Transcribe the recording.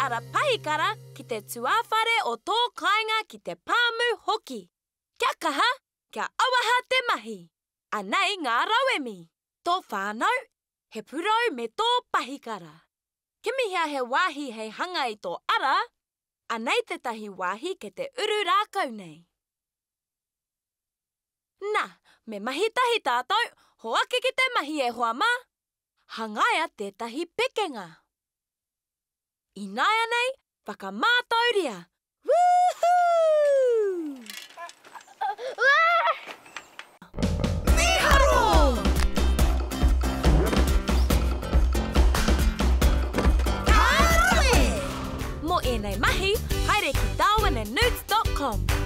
ara pahikara ki te tuawhare o tō kāinga ki te pāmu hoki. Kia kaha, kia auaha te mahi! Anei ngā rauemi, tō whānau, he purau me tō pahikara. Kimihia he wāhi hei hanga i tō ara, anei tētahi wāhi kei te uru rākau nei. Na, me mahi tahi tātou, hoake ki te mahi e hoa mā! Hangaia tētahi pekenga. Ināianei, whakamātauria! Woohoo! Mīharo! Ka rawe! Mō ēnei mahi, haere ki darwinandnewts dot com.